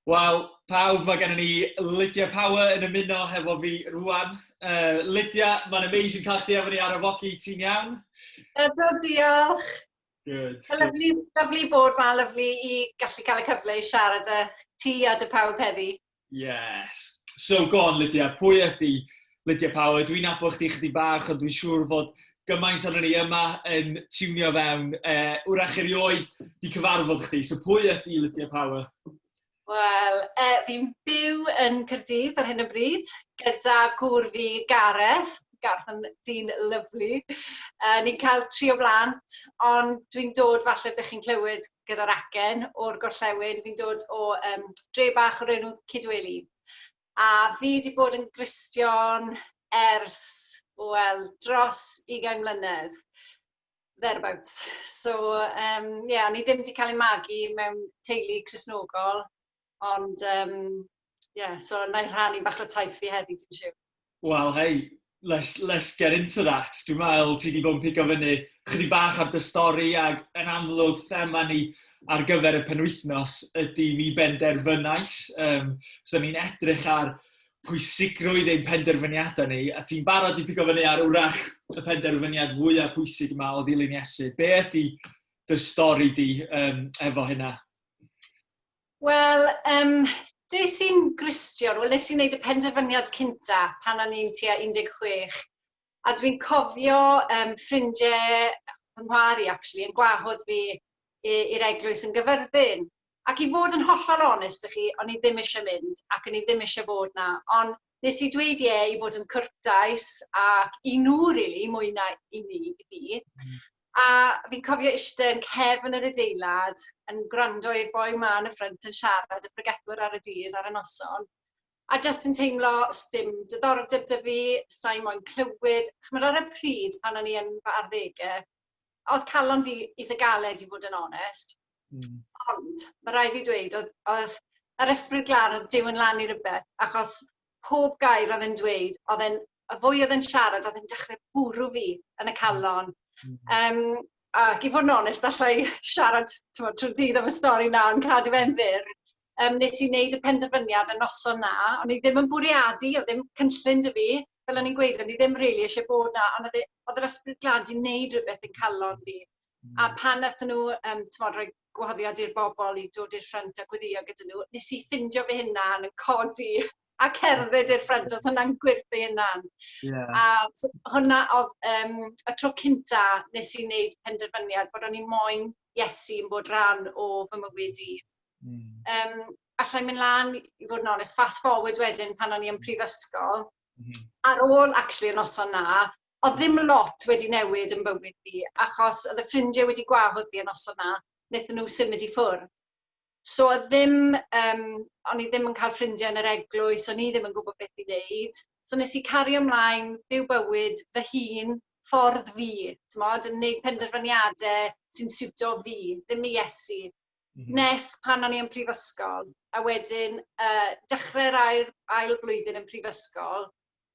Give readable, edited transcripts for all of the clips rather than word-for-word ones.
Wel, pawb, mae gennym ni Lydia Power yn ymuno hefo fi rwan. Lydia, mae'n amazing cael chdi efo ni ar y foci, ti'n iawn? Ydw, diolch. Good. Lovely, lovely bod ma, lovely i gallu cael y cyfle i siarad â ti a dy pawb heddi. Yes. So, go on, Lydia, pwy ydy Lydia Power? Dwi'n nabod chdi chydig bach, ond dwi'n siŵr fod gymaint arnon ni yma yn tiwnio fewn. Wrach erioed di cyfarfod chdi. So, pwy ydy Lydia Power? Wel, fi'n byw yn Caerdydd ar hyn o bryd, gyda gŵr fi Gareth. Gareth yn dyn lyfli. Ni'n cael tri o blant, ond dwi'n dod, falle bych chi'n clywed gyda'r acen, o'r gorllewin. Fi'n dod o dre bach o'r enw Cydweli. A fi wedi bod yn Gristion ers, wel, dros 20 mlynedd. Thereabouts. So, yeah, o'n i ddim wedi cael ei magu mewn teulu Cristnogol, ond, yeah, so na i rhannu bach o taith fi heddi, dwi'n siŵr. Wel, hey, let's get into that. Dwi'n meddwl ti wedi bod yn pigo fyny chydig bach ar dy stori ac yn amlwg thema ni ar gyfer y penwythnos ydy mi benderfynais. So ni'n edrych ar pwysigrwydd ein penderfyniadau ni, a ti'n barod i pigo fyny ar wrach y penderfyniad fwyaf pwysig yma o ddilyn Iesu. Be ydy dy stori di efo hynna? Wel, des i'n Gristion, wel nes i wneud y penderfyniad cynta pan o'n i'n tua 16. A dwi'n cofio ffrindiau fy nghwar i, actually, yn gwahodd fi i'r eglwys yn Gyfyrddin. Ac i fod yn hollol onest â chi, o'n i ddim eisiau mynd ac o'n i ddim eisiau bod 'na. Ond nes i dweud ie i fod yn cwrtais ac i nhw, really, mwy na i ni, i fi. A fi'n cofio eistedd yn cefn yr adeilad yn gwrando i'r boi 'ma yn y ffrynt yn siarad, y pregethwr ar y dydd, ar y noson. A jyst yn teimlo, dim diddordeb 'da fi, sa'i moyn clywed. Chimod, ar y pryd pan o'n i yn fy arddegau, oedd calon fi eitha galed i fod yn onest. Ond, mae rhaid fi dweud, oedd yr Ysbryd Glân, oedd Duw yn lan i rywbeth, achos pob gair oedd e'n dweud, oedd e'n, y fwy oedd e'n siarad, oedd e'n dechrau bwrw fi yn y calon. Ac i fod yn onest, allai siarad trwy'r dydd am y stori na, ond cadw fe'n fyr. Nes i wneud y penderfyniad y noson na, o'n i ddim yn bwriadu, oedd ddim cynllun 'da fi, fel o'n i'n gweud, o'n i ddim rili eisiau bod 'na, ond oedd yr Ysbryd Glân 'di wneud rhywbeth yn calon fi. A pan wnaethon nhw, t'mod, rhoi gwahoddiad i'r bobl i dod i'r ffrynt a gweddïo gyda nhw, nes i ffindio fy hunan yn codi a cerdded i'r ffrynt, oedd hwnna'n gwyrth ei hunan. A so, hwnna oedd y tro cynta nes i wneud penderfyniad bod o'n i moyn Iesu yn bod rhan o fy mywyd i. Allai mynd lan, i fod yn onest, fast forward wedyn pan o'n i yn prifysgol, ar ôl actually y noson na, oedd ddim lot wedi newid yn bywyd fi, achos oedd y ffrindiau wedi gwahodd fi y noson na, wnaethon nhw symud i ffwrdd. So oedd ddim, o'n i ddim yn cael ffrindiau yn yr eglwys, o'n i ddim yn gwybod beth i wneud. So nes i cario ymlaen, byw bywyd fy hun, ffordd fi, t'mod, yn gwneud penderfyniadau sy'n siwto fi, ddim i Iesu. Nes pan o'n i yn prifysgol, a wedyn dechrau'r ail blwyddyn yn prifysgol,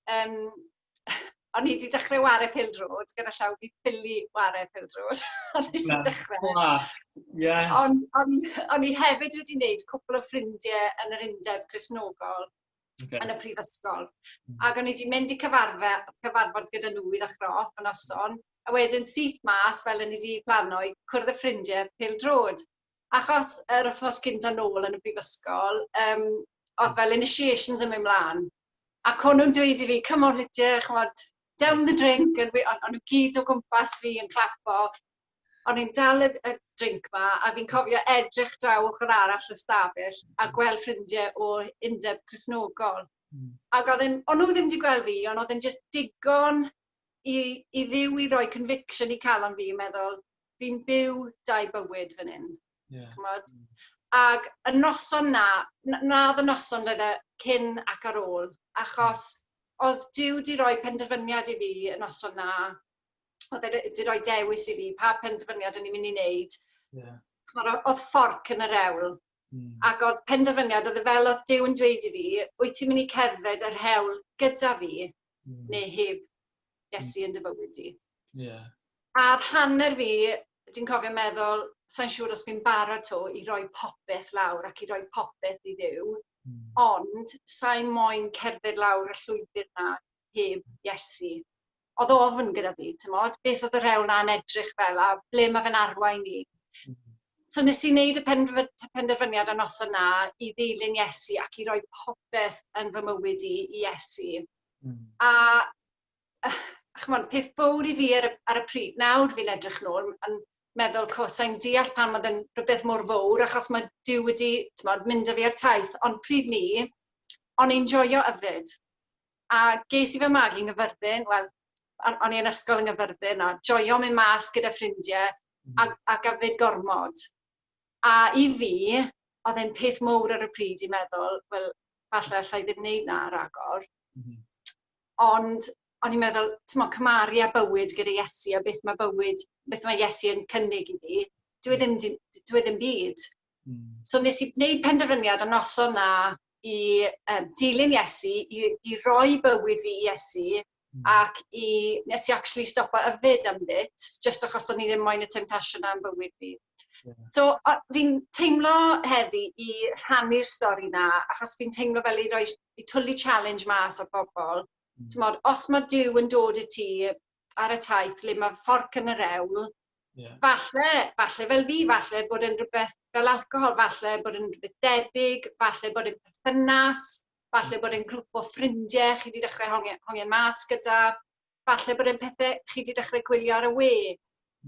o'n i wedi dechrau ware pêl-droed, gyda llaw fi ffili ware pêl-droed. O'n i wedi dechrau. Class. Yes. Ond o'n i hefyd wedi wneud cwpl o ffrindiau yn yr undeb Cristnogol yn y prifysgol. Ac o'n i wedi mynd i cyfarfod gyda nhw i ddechrau off y noson, a wedyn syth mas, fel o'n i wedi plano, i cwrdd y ffrindiau pêl-droed. Achos yr wythnos cynta nôl yn y brifysgol, oedd fel initiations yn mynd mlaen. Ac o'n nhw'n dweud i fi, "Come on Lydia, ch'mod, down the drink," and o'n nhw gyd o gwmpas fi yn clapo. O'n i'n dal y drink ma, a fi'n cofio edrych draw ochr arall y stafell a gweld ffrindiau o undeb Cristnogol. Ac oedd o'n nhw ddim wedi gweld fi, ond oedd e'n just digon i Dduw i roi conviction i calon fi, meddwl, fi'n byw dau bywyd fan hyn. Ch'mod? Ac y noson na, na oedd y noson fydde cyn ac ar ôl, achos oedd Duw di roi penderfyniad i fi y noson na, oedd e di roi dewis i fi, pa penderfyniad o'n i'n mynd i wneud. Ch'mod, oedd fforc yn yr hewl. Ac oedd penderfyniad, oedd e fel oedd Duw yn dweud i fi, wyt ti'n mynd i cerdded yr hewl gyda fi, neu heb Iesu yn dy fywyd di? A oedd hanner fi, dwi'n cofio meddwl, sa'n siŵr os fi'n barod to i roi popeth lawr ac i roi popeth i Dduw, ond sa'n moyn cerdded lawr y llwybr na heb Iesu. Oedd ofn gyda fi, ti'mod, beth oedd y rhewl na'n edrych fel a ble mae fe'n arwain ni. So nes i wneud y penderfyniad y noson na i ddilyn Iesu ac i roi popeth yn fy mywyd i Iesu. A ch'mod, peth fawr i fi ar y pryd, nawr fi'n edrych nôl, yn meddwl, co, sa'n deall pan oedd yn rhywbeth mor fawr, achos mae Duw wedi, t'mod, mynd â fi ar taith, ond pryd ni, o'n i'n joio yfed. A ges i fy magu yng Nghaerfyrddin, wel, o'n i yn ysgol yng Nghaerfyrddin, a joio mynd mas gyda ffrindiau, ac yfed gormod. A i fi, oedd e'n peth mowr ar y pryd i meddwl, wel, falle allai ddim wneud na ragor. Ond o'n i'n meddwl, t'mod, cymharu â bywyd gyda Iesu a beth mae bywyd, beth mae Iesu yn cynnig i fi, dwi e ddim byd. So nes i wneud penderfyniad y noson na i dilyn Iesu, i roi bywyd fi i Iesu, ac nes i actually stopo yfed am bit, just achos o'n i ddim moyn y temptation am bywyd fi. So fi'n teimlo heddi i rhannu'r stori na, achos fi'n teimlo fel i roi, i twlu challenge mas o bobl. T'mod, os mae Duw yn dod i ti ar y taith le mae fforc yn y rewl, falle fel fi, falle bod yn rhywbeth fel alcohol, falle bod yn rhywbeth debyg, falle bod yn perthynas, falle bod yn grŵp o ffrindiau chi wedi dechrau hongian mas gyda, falle bod yn pethau chi wedi dechrau gwylio ar y we.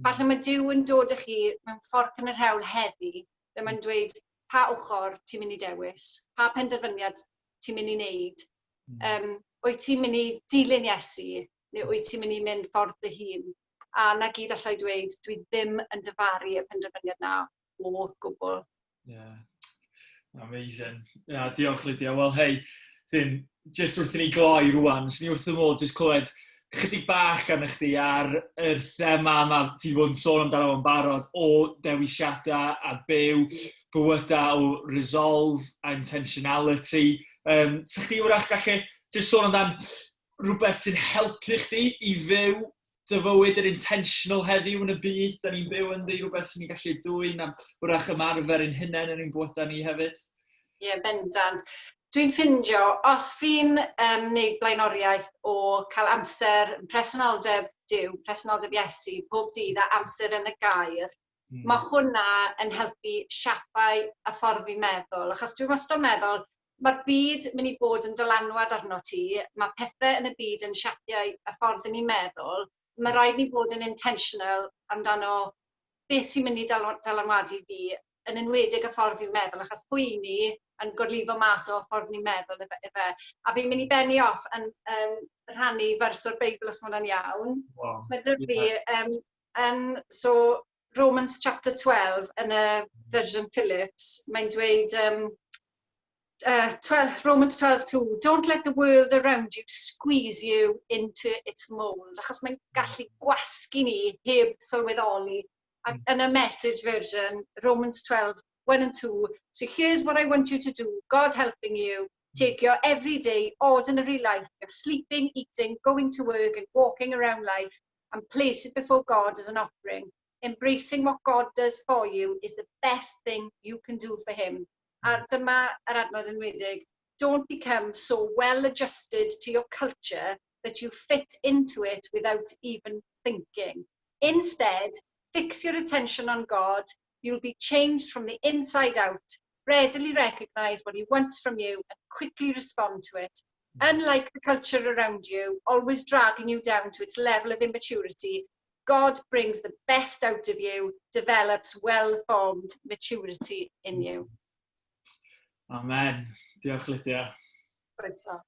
Falle mae Duw yn dod â chi mewn fforc yn yr hewl heddi, lle mae'n dweud pa ochr ti'n mynd i dewis, pa penderfyniad ti'n mynd i wneud. Wyt ti'n mynd i dilyn Iesu, neu wyt ti'n mynd i mynd ffordd dy hun? A na gyd allai dweud, dwi ddim yn dyfaru y penderfyniad na o gwbl. Yeah. Amazing. Yeah, diolch, Lydia. Wel, hei, sy'n just wrth i ni gloi rwan, sy'n ni wrth y modd just clywed chydig bach gan chdi ar yr thema yma ti wedi bod yn sôn amdano fo'n barod o dewisiadau a byw bywydau o resolve a intentionality. Sa chdi wrach gallu just sôn amdan rhywbeth sy'n helpu chdi i fyw dy fywyd yn intentional heddiw yn y byd da ni'n byw ynddi, rhywbeth sy'n ni'n gallu dwyn a wrach ymarfer ein hunain yn ein bywydau ni hefyd? Ie, yeah, bendant. Dwi'n ffindio, os fi'n neud blaenoriaeth o cael amser presenoldeb Duw, presenoldeb Iesu, pob dydd a amser yn y gair, mae hwnna yn helpu siapau a ffordd fi'n meddwl. Achos dwi'n wastad yn meddwl, mae'r byd mynd i bod yn dylanwad arno ti, mae pethau yn y byd yn siapiau y ffordd ni'n meddwl, mae rhaid ni bod yn intentional amdano beth sy'n mynd i dylanwadu fi, yn enwedig y ffordd fi'n meddwl, achos pwy ni yn gorlifo mas o ffordd ni'n meddwl efe. A fi'n mynd i benni off yn rhannu vers o'r Beibl os ma' hwnna'n iawn. Wow. Mae 'da fi, so Romans chapter 12 yn y version Phillips, mae'n dweud, 12, Romans 12:2, "Don't let the world around you squeeze you into its mould," achos mae'n gallu gwasgu ni heb sylweddoli. Ac yn y Message version, Romans 12:1 and 2, "So here's what I want you to do, God helping you, take your everyday, ordinary life of sleeping, eating, going to work and walking around life and place it before God as an offering. Embracing what God does for you is the best thing you can do for him." A dyma yr adnod enwedig, "Don't become so well adjusted to your culture that you fit into it without even thinking. Instead, fix your attention on God. You'll be changed from the inside out. Readily recognize what he wants from you and quickly respond to it. Unlike the culture around you, always dragging you down to its level of immaturity, God brings the best out of you, develops well-formed maturity in you." Amen. Diolch, Lydia. Croeso.